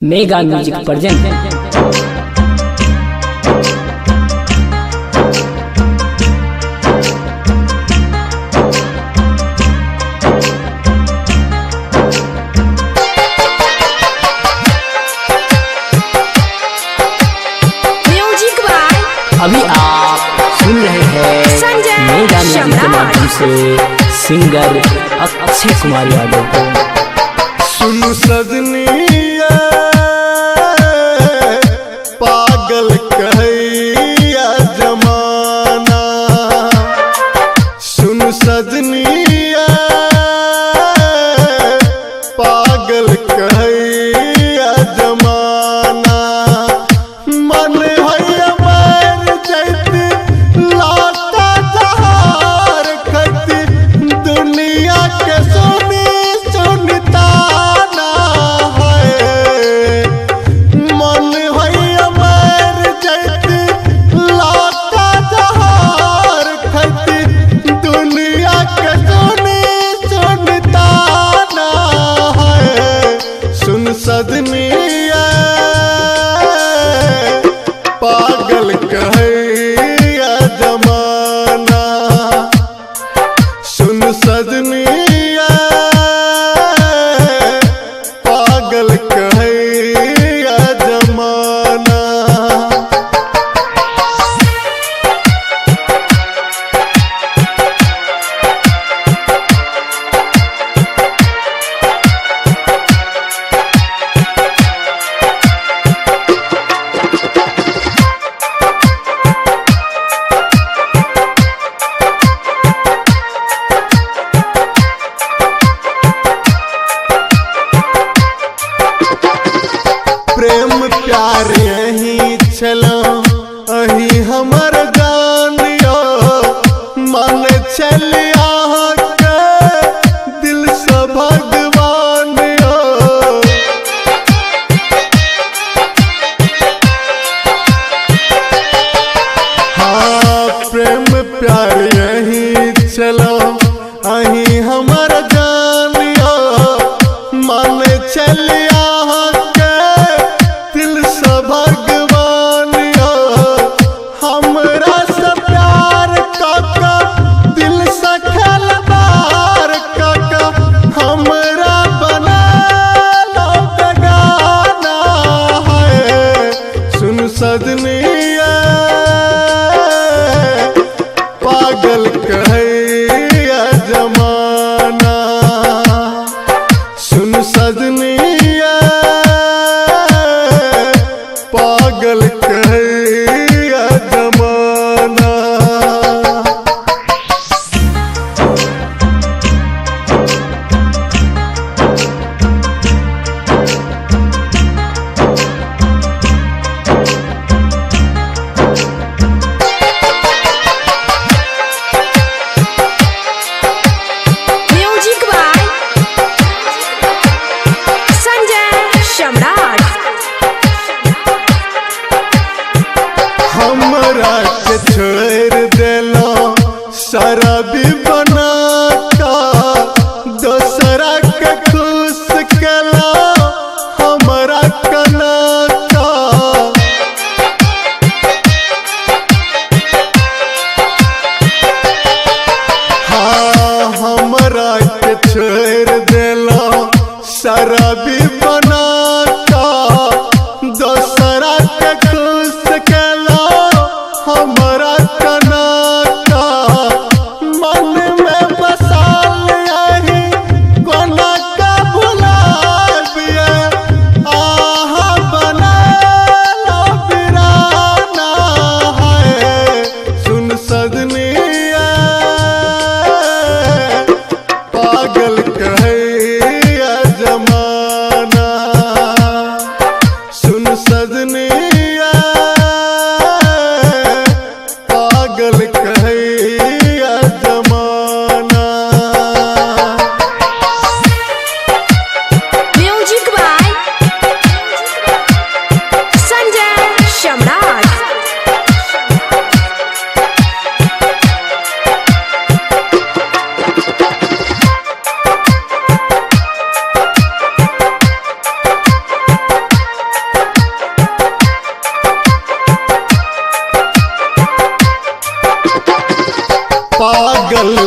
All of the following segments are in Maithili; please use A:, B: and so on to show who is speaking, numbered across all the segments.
A: Mega music present.
B: Music by
A: अभी आप सुन रहे हैं
B: संजय
A: मेगा म्यूजिक के
B: सम्राट।
A: माध्यम से सिंगर अक्षय कुमार यादव को।
C: सुनु सजनिया पागल कहैया जमाना। सुनु सजनिया पागल कहैया जमाना। मन हैया मर जैती लाता जहार खती दुनिया के सुनी सुनता ना है। मन हैया मर जैती लाता जहार खती दुनिया के सुनी सुनता ना है। सुन सजनिया पागल कहैया जमाना। सुन सजनिया पागल कहैया जमाना। प्रेम प्यार यही छलो अही हमर जानियो। मन चल के दिल से भगवान यो। हाँ प्रेम प्यार यही चलो अही हमर जानियो। मन चल के दिल से भगवान यो। हमरा से प्यार काका दिल से खलबार काका हमरा बना लो गाना है। सुन सजनिया पागल कहैया जमाना। सुन सजनिया पागल कहैया जमाना।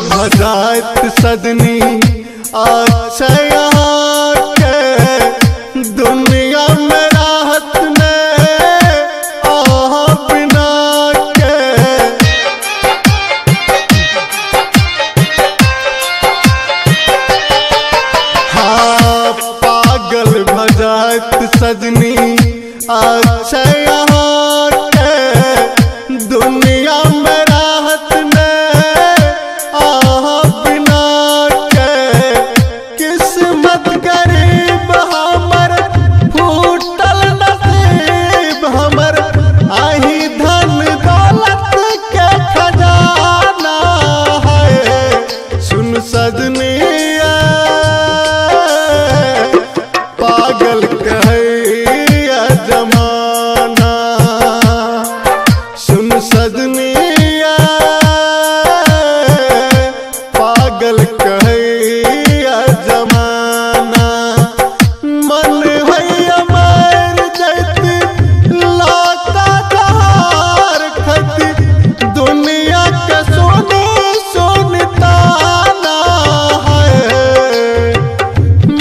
C: भजात सजनी अक्षय के दुनिया में राहत ने आहा बिना के। हाँ पागल भजात सजनी अक्षय के दुनिया में राहत ने आहा बिना के। किस्मत गरीब हमर फूटल नसीब हमर आही धन दौलत के खजाना है। सुन सजनिया पागल कहैया जमाना, सुन सजनिया पागल कहैया जमाना। मन हैया मर जैती लाता जहार खती दुनिया के सोने सुनताना है।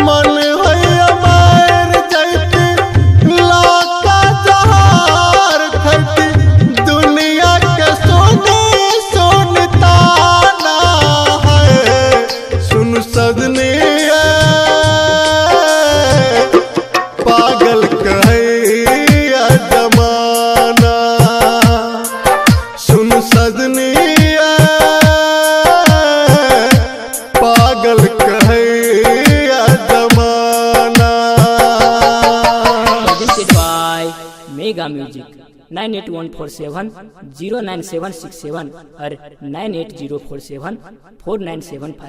C: मन हैया मर जैती लाता जहार खती दुनिया के सोने सुनताना है। सुन सजनिया पागल कहैया जमाना, सुन सजनिया पागल कहैया जमाना।
A: Presented by Mega Music 98147 09767 और 98047 49752।